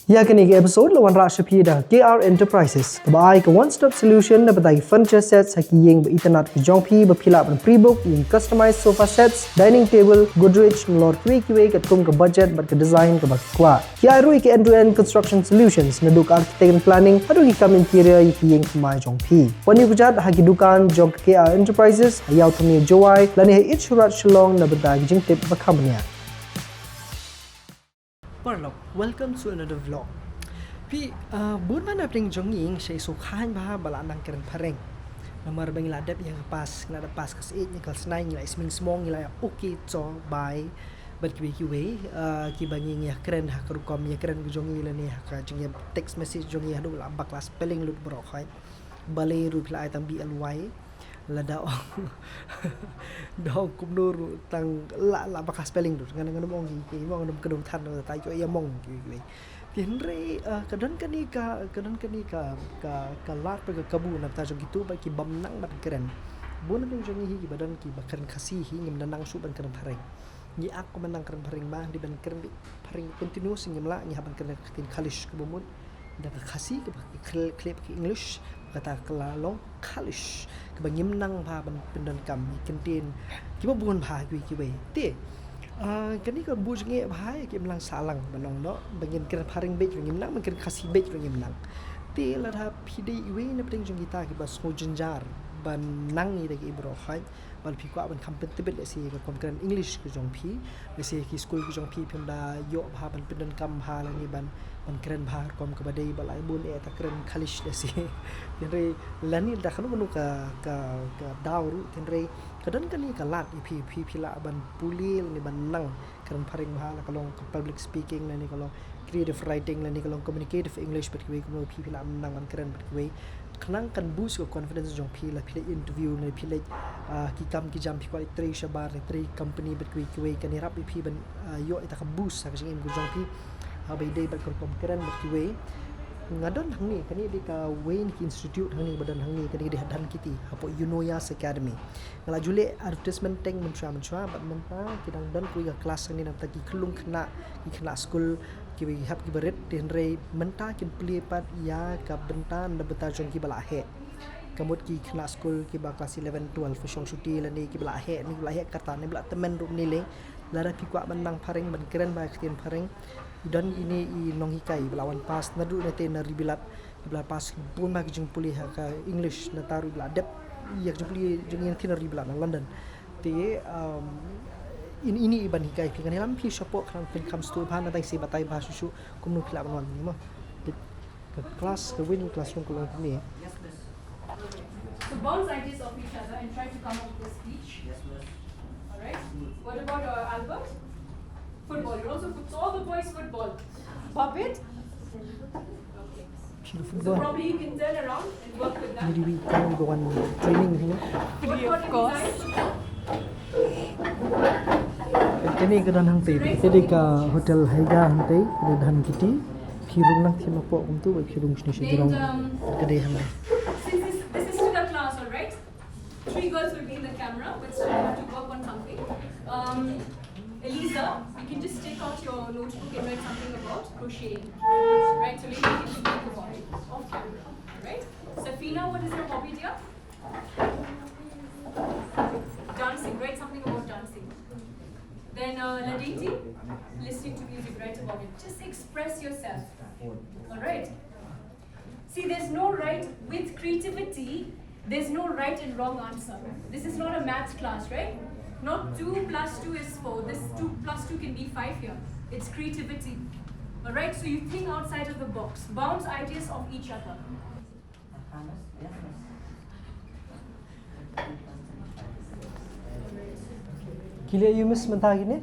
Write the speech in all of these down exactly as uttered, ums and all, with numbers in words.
Ïa kane ka episode la wanrah sha phi da K R Enterprises, kaba ai ka one-stop solution na bynta ki furniture sets ha ki ïing ba itynnad ki jong phi, ba phi lah ban pre-book ïa ki customized sofa sets, dining table, Godrej, nalor kiwei kiwei katkum ka budget bad ka design kaba phi kwah. Ki ai ruh ïa ki end-to-end construction solutions, naduh ka architect and planning haduh ki kam interior ïa ki ïing thymmai jong phi. Wan ïakjat ha ki dukan jong ka K R Enterprises ha Ïew Thmie Jowai lane ha Eat Shoe Raj Shillong na bynta ki jingtip ba kham bniah. Paralok, welcome to another vlog. Phi, uh, bun ba na pdeng jong ngi ngi shait sngewkhlaiñ bha ba la nang kren phareng. Namar ba ngi la dep ïa ka pass, ngi la dep pass ka seit, ngi ka snai, ngi la isming smong, ngi la ïa okay, cho, bye. Bad kiwei kiwei, uh, kiba ngi ngi ïa kren ha ka rukom ïa kren ka jong ngi lane ha ka jingïa text message jong ngi haduh la bakla spelling lut baroh khoit. Balei ruh phi la ai tang B L Y. Lada ong da ong kumno ruh tang la, la bakla spelling ruh. Ngan, ngan ym ong ki, ki ong, ngan ym kdew than ruh, ta ïoh ïa mong ki, ki. Te hynrei, eh, ka don kane ka, ka don kane ka, ka, ka lad bad ka kabu na bynta jong kito ba ki bym nang ban kren. Bun na pdeng jong ngi hi kiba don kiba kren Khasi hi, ngim da nang shuh ban kren phareng. Ngi ak kumba nang kren phareng ba, ngi ban kren phareng continuous, ngim lah, ngi hap ban kren ka ktien Khalish kaba mut da ka Khasi, kaba ki khle-, khleh ka English, kata ka la long Khalish, kaba ngim nang bha ban pyndonkam, ngi kyntien kiba bun bha kiwei kiwei. Te, ah, kane ka buh jingeh bha ïa ki imlang sahlang, ban ong noh, ba ngin kren phareng beit ruh ngim nang, ban kren Khasi beit ruh ngim nang. Te lada phi dei iwei na pdeng jong kita kiba sngew jynjar ban nang ïa kita ki baroh khoit, ba phi kwah ban kham pyntbit lehse ka rukom kren English ka jong phi, lehse ki skul ka jong phi phim da ïoh bha ban pyndonkam bha lane ban, ban kren bha rukom kaba dei, ba la bun eh ta kren Khalish lehse. Hynrei lane da kano kano ka, ka, ka daw ruh, hynrei ka don kane ka lad ïa phi, phi, phi lah ban pule lane ban nang kren phareng bha, la ka long ka public speaking lane ka long creative writing lane ka long communicative English bad kiwei, kumno phi, phi lah nang ban kren bad kiwei. Khnang kan boost ka confidence jong phi, la phi leit interview ne phi leit, ah, ki kam ki jam, phi kwah leit trei shabar ne trei company bad kiwei kiwei, kan ïarap ïa phi ban, ah, ïoh ïa ta ka boost ha ka jingim ka jong phi. Haba ïadei bad ka rukom kren bad kiwei. Nga don hangne, kane dei kawei na ki institute hangne ba don hangne, kane dei ha Dhankheti, hapoh Eunoias Academy. Nga la ju leh advertisement teng mynshuwa mynshuwa, bad mynta ki dang don kawei ka class hangne na bynta ki khyllung khynnah, ki khynnah skul kiba hap kiba rit, te hynrei mynta kin plie pat ïa ka bynta na bynta jong kiba la heh. Ka mut ki khynnah skul kiba klas eleven, twelve shong shuti lane kiba la heh, ne kiba la heh ka rta ne ba la tymmen ruh ne lei. Lada phi kwah ban nang phareng, ban kren bha ka ktien phareng, i don ine i nonghikai ba la wan pass naduh ne te na Ribilat, ba la pass bun bha ki jingpule ha ka English, nangta ruh ba la dep ïa ka jingpule jong i na te na Ribilat na London. Te, um, in, ine i ban hikai phi, ngan ïalam phi shapoh khnang phin kham sngewthuh bha, nangta ngi sa batai bha shuh shuh kumno phi lah ban wan, mo. Te ka class, kawei na ki classroom ka long kumne. So bounce ideas off each other and try to come up with a speech. All right? What about, uh, Albert? Football. You're also foot-, all the boys football. Pop it. Okay. Phi ruh football. So probably you can turn around and work with them. Maybe we can go on training, you know. What, what, of course. Kane ka don hangtei, kane ka dei ka hotel Haiga hangtei, ka dei Dhankheti. Phi rung nang thim hapoh kumtu, phi rung shane sha jrong. Then, um, ka dei hangtei. Since this, this is still a class, all right? Three girls will be in the camera, but still you have to work on something. Um, Eliza, you can just take out your notebook and write something about crocheting. Right, so maybe you can speak about it off camera, right? Safina, what is your hobby, dear? Dancing, write something about dancing. Then, uh, Laditi, listening to music, write about it. Just express yourself. All right? See, there's no right, with creativity, there's no right and wrong answer. This is not a maths class, right? Not two plus two is four. This two plus two can be five here. It's creativity. All right? So you think outside of the box. Bounce ideas off each other. Ki leh aïu, Miss, mynta kine?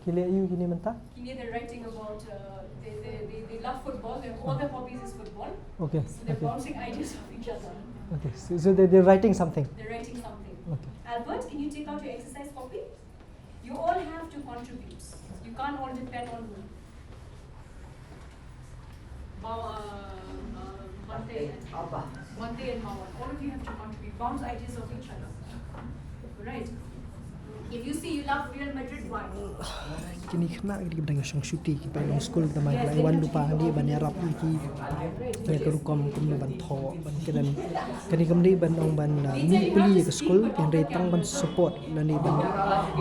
Ki leh aïu kine mynta? Kine, they're writing about, uh, they, they, they, they love football. They, all their hobbies is football. Okay, okay. So they're bouncing ideas off each other. Okay, so, so they, they're writing something? They're writing something. Okay. Albert, can you take out your exercise copy? You all have to contribute. You can't all depend on me. Bao, uh, uh, Bante and Bante and Bawan. All of you have to contribute. Bounce ideas off each other. Right? If you say you love Real Madrid, why? Kine ki khynnah ki dang shong shuti, ki pynlong skul, te ma ki la wan lypa hangne ban ïarap ïa ki, ïa ka rukom kumno ban thoh, ban kren. Kane kam dei ban ong ban, ah, mih pli ïa ka skul, hynrei tang ban support lane ban,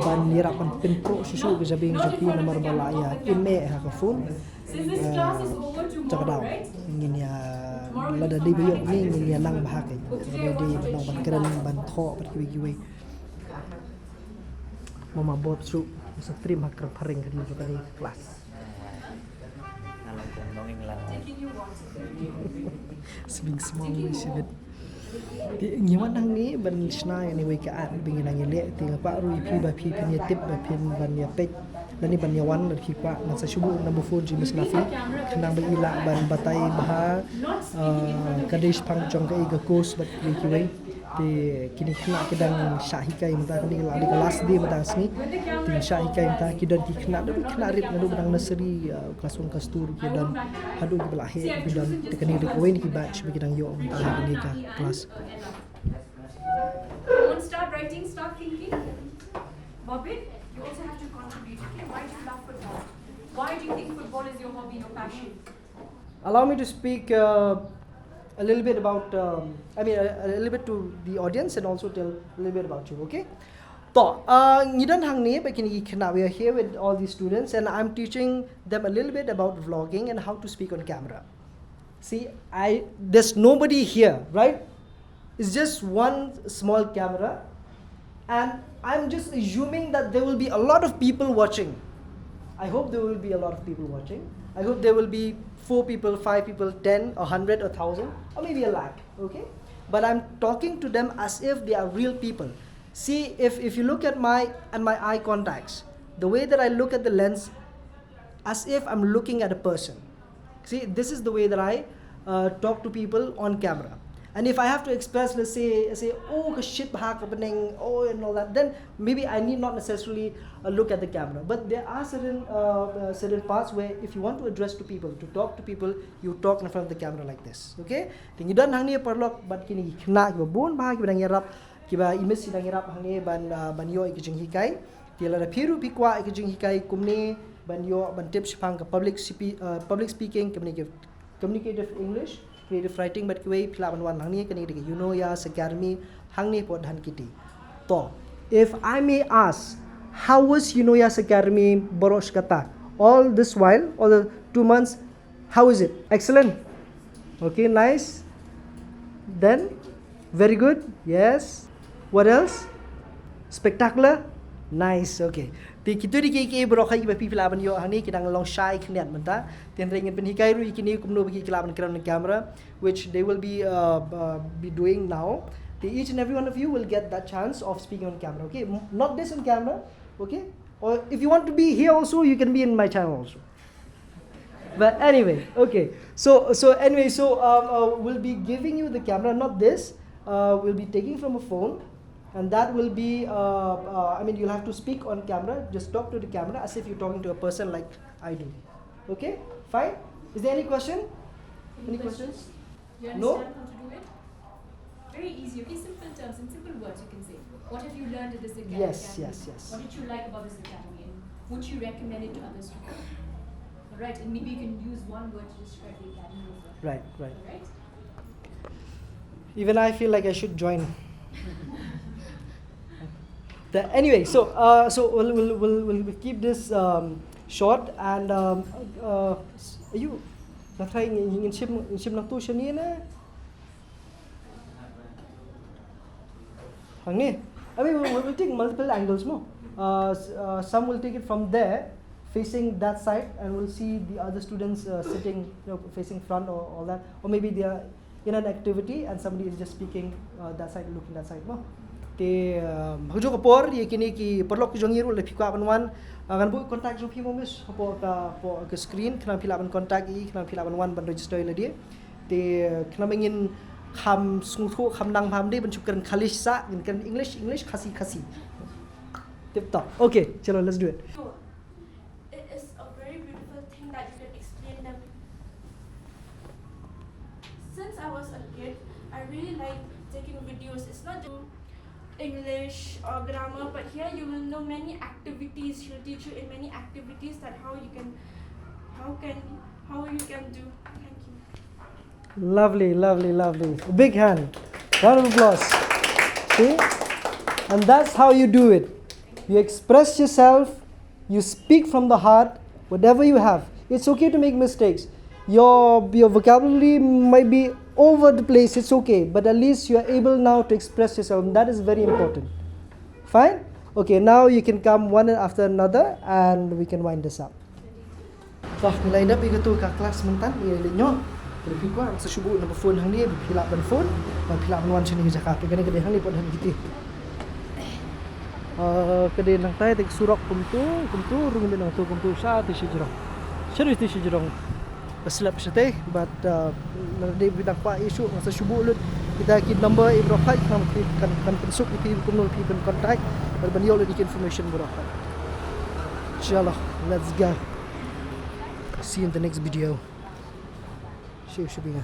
ban ïarap ban pynpro shuh shuh ka jabieng jong ki namar ba la ïa im eh ha ka phone. Ah, check it out. Ngin ïa, lada dei ba ïoh ne ngin ïa nang bha, ka dei ban ong ban kren, ban thoh bad kiwei kiwei. Mama Bob shu sa trim ha kra phareng ka dei ka dei class. Sbing small shibit. Te ngi wan hangne ban shna ïa kane ka art ba ngi nang ïaleh, te nga kwah ruh ïa phi ba phi phin ïa tip ba phin ban ïa peit lane ban ïa wan, lada phi kwah ngan sa shu buh number phone jong i Miss Nafi khnang ba i lah ban batai bha, ah, ka dei shaphang jong kaei ka course bad kiwei kiwei. Te kine ki khynnah ki dang shah hikai mynta, kane ka la dei ka last day mynta ka sngi. Te ki shah hikai mynta, ki don ki khynnah, don ki khynnah rit naduh ba dang nursery, ah, class one, class two ruh ki don, haduh kiba la heh ki don. Te kane dei kawei na ki batch ba ki dang ïoh mynta ha kane ka class. Don't start writing, start thinking. Bobby, you also have to contribute. Okay, why do you love football? Why do you think football is your hobby, your passion? Allow me to speak, uh, a little bit about, um, I mean, a, a little bit to the audience and also tell a little bit about you, okay? To, uh, ngi don hangne bad kine ki khynnah, we are here with all these students and I'm teaching them a little bit about vlogging and how to speak on camera. See, I, there's nobody here, right? It's just one small camera, and I'm just assuming that there will be a lot of people watching. I hope there will be a lot of people watching. I hope there will be four people, five people, ten, a hundred, a thousand, or maybe a lakh, okay? But I'm talking to them as if they are real people. See, if, if you look at my, at my eye contacts, the way that I look at the lens, as if I'm looking at a person. See, this is the way that I, uh, talk to people on camera. And if I have to express, let's say, say, "Oh, ka shit bha ka bneng, oh," and all that, then maybe I need not necessarily, uh, look at the camera. But there are certain, uh, uh, certain parts where if you want to address to people, to talk to people, you talk in front of the camera like this. Okay? Te ngi don hangne paralok bad kine ki khynnah kiba bun bha kiba dang ïarap, kiba i Miss i dang ïarap hangne ban, uh, ban ïoh ïa ki jinghikai. Te lada phi ruh phi kwah ïa ki jinghikai kumne ban ïoh ban tip shaphang ka public spe-, uh, public speaking, communica-, communicative English, creative writing bad kiwei, phi lah ban wan hangne, kane ka dei ka Eunoia's Academy hangne hapoh Dhankheti. To, if I may ask, how was Eunoia's Academy baroh shi katta? All this while, all the two months, how is it? Excellent. Okay, nice. Then, very good. Yes. What else? Spectacular. Nice. Okay. Te kito dei ki, ki baroh hi kiba phi lah ban ïoh hangne, ki dang long shy khyndiat mynta. Te hynrei ngin pynhikai ruh ïa kine kumno ba ki lah ban kren on camera, which they will be, uh, uh, be doing now. Te each and every one of you will get that chance of speaking on camera. Okay. M-, not this on camera. Okay. Or if you want to be here also, you can be in my channel also. But anyway, okay. So, so anyway, so, um, uh, we'll be giving you the camera, not this. Uh, we'll be taking from a phone, and that will be, uh, uh, I mean, you'll have to speak on camera. Just talk to the camera as if you're talking to a person like I do. Okay? Fine? Is there any question? Any questions? You No? understand how to do it? Very easy. Okay, simple terms, in simple words, you can say, "What have you learned at this academy?" Yes, yes, yes. What did you like about this academy? And would you recommend it to others to come? All right, and maybe you can use one word to describe the academy as well. Right, right. All right? Even I feel like I should join. The, anyway, so, uh, so we'll, we'll, we'll, we'll keep this, um, short and, um, uh, s-, are you, na try ngin, ngin shim, ngin shim nangtu shane ne? Hangne. I mean, we'll, we'll take multiple angles, no? Uh, s-, uh, some will take it from there, facing that side, and we'll see the other students, uh, sitting, you know, facing front or all that. Or maybe they are in an activity and somebody is just speaking, uh, that side, looking that side, no? Te, um, ha kajuh ka por, ïa kine ki paralok ki jong ngi ruh lada phi kwah ban wan, uh, ngan buh contact jong phi mo Miss, hapoh ka, hapoh ka screen, khnang phi lah ban contact ïa i, khnang phi lah ban wan ban register ïa lade. Te, uh, khnang ba ngin kham sngewthuh, kham nang bha, ym dei ban shu kren Khalish sah, ngin kren English, English, Khasi, Khasi. Tip top. Okay, chalo, let's do it. It is a very beautiful thing that you can explain them. Since I was a kid, I really like taking videos. It's not just English or grammar, but here you will know many activities. She'll teach you in many activities that how you can, how can, how you can do. Thank you. Lovely, lovely, lovely. A big hand. Round of applause. See? And that's how you do it. You express yourself, you speak from the heart, whatever you have. It's okay to make mistakes. Your, your vocabulary might be over the place, it's okay. But at least you are able now to express yourself. And that is very important. Fine? Okay, now you can come one after another and we can wind this up. Toh, ngi la ïa dep ïa katu ka klas mynta, ngi la ïa leit noh. Lada phi kwah, sa shu buh number phone hangne, ba phi lah ban phone, ba phi lah ban wan shane ka jaka. Te kane ka dei hangne pat ha kiti. Ah, ka dei nangtai te ka surok kumtu, kumtu, rung bit nangtu kumtu, sha te shi jrong. Sha te shi jrong. Ba slap shatei, but, ah, lada dei ba phi dang kwah ïa shu, sa shu buh lut kita ki number ïa baroh khoit, kan, kan, kan pynsuk ïa phi kumno phi kan contact, bad ban ïoh lut ïa ki information baroh khoit. Inshallah, let's go. See you in the next video. Shiw shibun.